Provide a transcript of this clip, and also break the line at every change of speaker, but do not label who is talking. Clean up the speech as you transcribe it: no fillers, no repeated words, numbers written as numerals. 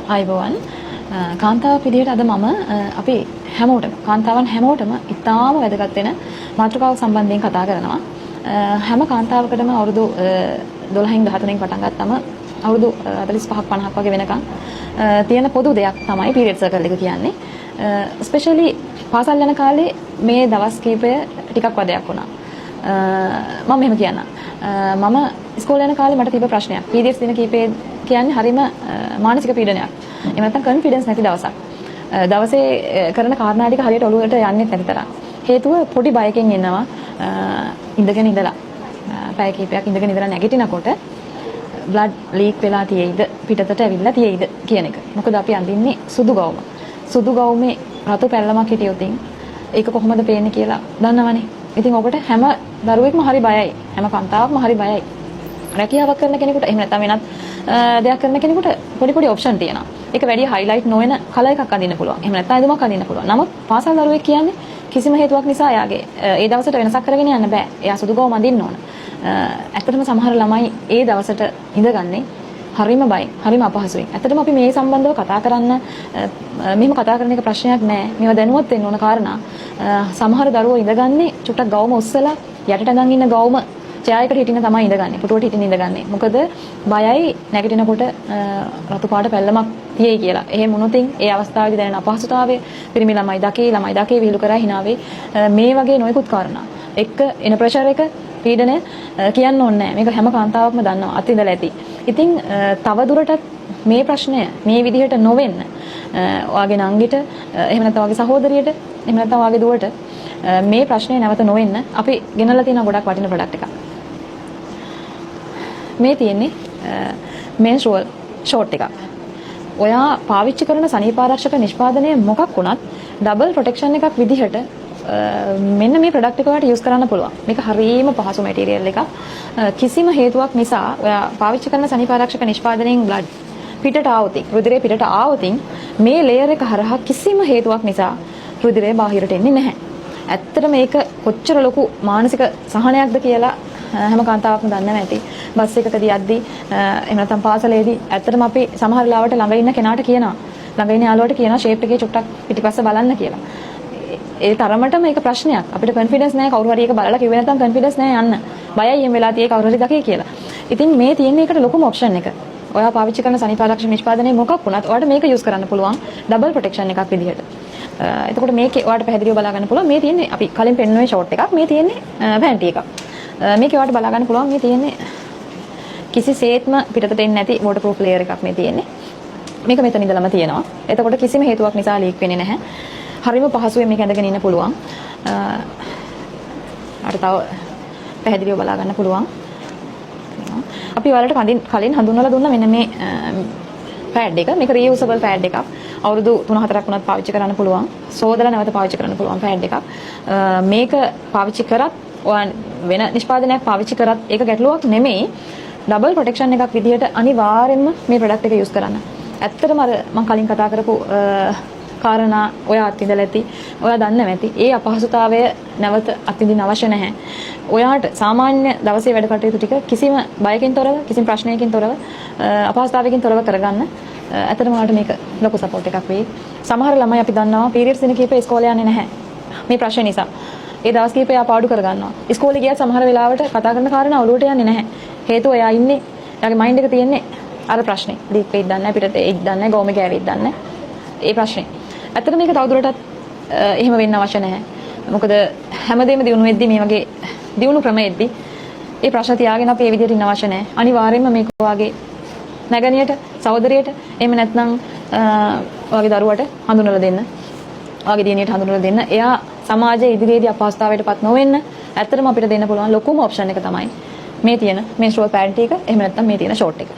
ආයුබෝවන්. කාන්තාවක් විදිහට අද මම අපි හැමෝටම, කාන්තාවන් හැමෝටම ඉතාම වැදගත් වෙන මාතෘකාවක් සම්බන්ධයෙන් කතා කරනවා. හැම කාන්තාවකටම අවුරුදු 12න් 13න් පටන් ගත්තම අවුරුදු 45ක් 50ක් වගේ වෙනකන් තියෙන පොදු දෙයක් තමයි පීරියඩ් සර්කල් එක කියන්නේ. ස්පෙෂලි පාසල් යන කාලේ මේ දවස් කීපය ටිකක් වදයක් වුණා. මම මෙහෙම කියන්නම්. මම ඉස්කෝලේ යන කාලේ මට තිබ්බ ප්‍රශ්නයක්. පීරියඩ්ස් දින කීපේ කියන්නේ හරිම මානසික පීඩනයක්. එහෙම නැත්නම් කොන්ෆිඩන්ස් නැති දවසක්. දවසේ කරන කාරණා ටික හරියට ඔළුවට යන්නේ නැති තරම්. හේතුව පොඩි බයකින් ඉන්නවා. ඉඳගෙන ඉඳලා පැය කීපයක් ඉඳගෙන ඉඳලා නැගිටිනකොට බ්ලඩ් ලීක් වෙලා තියෙයිද, පිටතට ඇවිල්ලා තියෙයිද කියන එක. මොකද අපි අඳින්නේ සුදු ගවුම. සුදු ගවුමේ රතු පැල්ලමක් හිටියොත් ඒක කොහොමද පේන්නේ කියලා දන්නවනේ. ඉතින් ඔකට හැම දරුවෙක්ම හරි බයයි. හැම කාන්තාවක්ම හරි බයයි. රැකියාවක් කරන කෙනෙකුට, එහෙම නැත්නම් වෙනත් දෙයක් කරන කෙනෙකුට පොඩි පොඩි ඔප්ෂන් තියෙනවා. ඒක වැඩි හයිලයිට් නොවන කලර් එකක් අඳින්න පුළුවන්. එහෙම නැත්නම් ඇඳුමක් අඳින්න පුළුවන්. නමුත් පාසල් දරුවෙක් කියන්නේ කිසිම හේතුවක් නිසා එයාගේ ඒ දවසට වෙනසක් කරගෙන යන්න බෑ. එයා සුදු ගවුම අඳින්න ඕන. ඇත්තටම සමහර ළමයි ඒ දවසට ඉඳගන්නේ හරිම බයෙන්, හරිම අපහසුවෙන්. ඇත්තටම අපි මේ සම්බන්ධව කතා කරන්න, මෙහෙම කතා කරන එක ප්‍රශ්නයක් නෑ. මේවා දැනුවත් වෙන්න ඕන කාරණා. සමහර දරුවෝ ඉඳගන්නේ චුට්ටක් ගවුම උස්සලා, යටට ඇඳන් ඉන්න ගවුම චෙයාර් එකට හිටින්න තමයි ඉඳගන්නේ. පුටුවට හිටින්න ඉඳගන්නේ. මොකද බයයි නැගිටිනකොට රතු පාට පැල්ලමක් තියෙයි කියලා. එහෙම වුණොත් ඒ අවස්ථාවේදී දැනෙන අපහසුතාවය, පිරිමි ළමයි දකි, ළමයි දකි, විහිළු කරා, හිනා වෙයි. මේ වගේ නොයෙකුත් කාරණා එක්ක එන ප්‍රෙෂර් එක, පීඩනය කියන්න ඕනේ නෑ. මේක හැම කාන්තාවක්ම දන්නවා, අත්විඳලා ඇති. ඉතින් තව දුරටත් මේ ප්‍රශ්නය මේ විදිහට නොවෙන්න, ඔයාගේ නංගිට, එහෙම නැත්නම් ඔයාගේ සහෝදරියට, එහෙම නැත්නම් ඔයාගේ දුවට මේ ප්‍රශ්නය නැවත නොවෙන්න අපි ගෙනල්ලා තියෙන ගොඩක් වටින ප්‍රොඩක්ට් එකක්. මේ තියෙන්නේ මෙන්ස්ට්‍රුවල් ෂෝට් එකක්. ඔයා පාවිච්චි කරන සනීපාරක්ෂක නිෂ්පාදනය මොකක් වුණත් ඩබල් ප්‍රොටෙක්ෂන් එකක් විදිහට මෙන්න මේ ප්‍රොඩක්ට් එක ඔයාට යූස් කරන්න පුළුවන්. මේක හරීම පහසු මැටීරියල් එකක්. කිසිම හේතුවක් නිසා ඔයා පාවිච්චි කරන සනීපාරක්ෂක නිෂ්පාදනයෙන් බ්ලඩ් පිටට ආවොතින්, රුධිරය පිටට ආවොතින්, මේ ලේයර් එක හරහා කිසිම හේතුවක් නිසා රුධිරය බාහිරට එන්නේ නැහැ. ඇත්තට මේක කොච්චර ලොකු මානසික සහනයක්ද කියලා හැම කාන්තාවක්ම දන්නව ඇති. බස් එකකදී යද්දී, එහෙම නැත්නම් පාසලේදී ඇත්තටම අපි සමහර වෙලාවට ළඟ ඉන්න කෙනාට කියනවා, ළඟ ඉන්න යාළුවට කියනවා ෂේප් එකේ චුට්ටක් පිටිපස්ස බලන්න කියලා. ඒ තරමටම ඒක ප්‍රශ්නයක්. අපිට කොන්ෆිඩන්ස් නෑ. කවුරු හරි ඒක බලලා කිව්වේ නැත්නම් කොන්ෆිඩන්ස් නෑ යන්න. බයයි එහෙම වෙලා තියෙයි කවුරු හරි දකි කියලා. ඉතින් මේ තියෙන එකට ලොකුම ඔප්ෂන් එක. ඔයා පාවිච්චි කරන සනීපාරක්ෂක නිෂ්පාදනය මොකක් වුණත් ඔයාට මේක යූස් කරන්න පුළුවන් ඩබල් ප්‍රොටෙක්ෂන් එකක් විදිහට. එතකොට මේකේ ඔයාට පැහැදිලිව බලා ගන්න පුළුවන්, මේ තියෙන්නේ අපි කලින් පෙන්නුවේ ෂෝට් එකක්, මේ තියෙන්නේ පැන්ටි එකක්. මේකේ ඔයාට බලා ගන්න පුළුවන්, මේ තියෙන්නේ කිසිසේත්ම පිටතට එන්නේ නැති වෝටර්ප්‍රූෆ් ලේයර් එකක් මේ තියෙන්නේ. මේක මෙතන ඉඳලම තියෙනවා. එතකොට කිසිම හේතුවක් නිසා ලීක් වෙන්නේ නැහැ. හරිම පහසුවෙන් මේක ඇඳගෙන ඉන්න පුළුවන්. අර තව පැහැදිලිව බලා ගන්න පුළුවන්. අපි ඔයාලට කලින් කලින් හඳුන්වලා දුන්න මෙන්න මේ පෑඩ් එක. මේක රීයුසබල් පෑඩ් එකක්. අවුරුදු 3-4ක් වුණත් පාවිච්චි කරන්න පුළුවන්. සෝදලා නැවත පාවිච්චි කරන්න පුළුවන් පෑඩ් එකක්. මේක පාවිච්චි කරත්, ඔයා වෙන නිෂ්පාදනයක් පාවිච්චි කරත් ඒක ගැටලුවක් නෙමෙයි. ඩබල් ප්‍රොටෙක්ෂන් එකක් විදිහට අනිවාර්යෙන්ම මේ ප්‍රොඩක්ට් එක යූස් කරන්න. ඇත්තටම අර මං කලින් කතා කරපු කාරණා ඔයා අත්විඳලා ඇති. ඔයා දන්නව ඇති. ඒ අපහසුතාවය නැවත අත්විඳින්න අවශ්‍ය නැහැ. ඔයාට සාමාන්‍ය දවසේ වැඩ කටයුතු ටික කිසිම බයකින් තොරව, කිසිම ප්‍රශ්නයකින් තොරව, අපහසුතාවයකින් තොරව කරගන්න ඇත්තටම ඔයාලට මේක ලොකු සපෝට් එකක් වෙයි. සමහර ළමයි අපි දන්නවා පීරියඩ්ස් දින කීපය ඉස්කෝලේ යන්නේ නැහැ මේ ප්‍රශ්නේ නිසා. ඒ දවස් කීපය එයා පාඩු කරගන්නවා. ඉස්කෝලේ ගියත් සමහර වෙලාවට කතා කරන කාරණා ඔලුවට යන්නේ නැහැ. හේතුව එයා ඉන්නේ, එයාගේ මයින්ඩ් එක තියෙන්නේ අර ප්‍රශ්නේ. ලීක් වෙයිද දන්නේ නැහැ, පිටත එයිද දන්නේ නැහැ, ගවුම ගෑවෙයිද දන්නේ නැහැ. ඒ ප්‍රශ්නේ. ඇත්තට මේක තවදුරටත් එහෙම වෙන්න අවශ්‍ය නැහැ. මොකද හැමදේම දියුණු වෙද්දි, මේ වගේ දියුණු ක්‍රම එද්දි, ඒ ප්‍රශ්න තියාගෙන අපි ඒ විදිහට ඉන්න අවශ්‍ය නැහැ. අනිවාර්යයෙන්ම මේක ඔයාගේ නැගණියට, සහෝදරියට, එහෙම නැත්නම් ඔයාගේ දරුවට හඳුනලා දෙන්න. ඔයාගේ දියණියට හඳුනලා දෙන්න. එයා සමාජයේ ඉදිරියේදී අපහසුතාවයට පත් නොවෙන්න ඇත්තටම අපිට දෙන්න පුළුවන් ලොකුම ඔප්ෂන් එක තමයි මේ තියෙන මෙන්ස්ට්‍රුවල් පැන්ටි එක, එහෙම නැත්නම් මේ තියෙන ෂෝට් එක.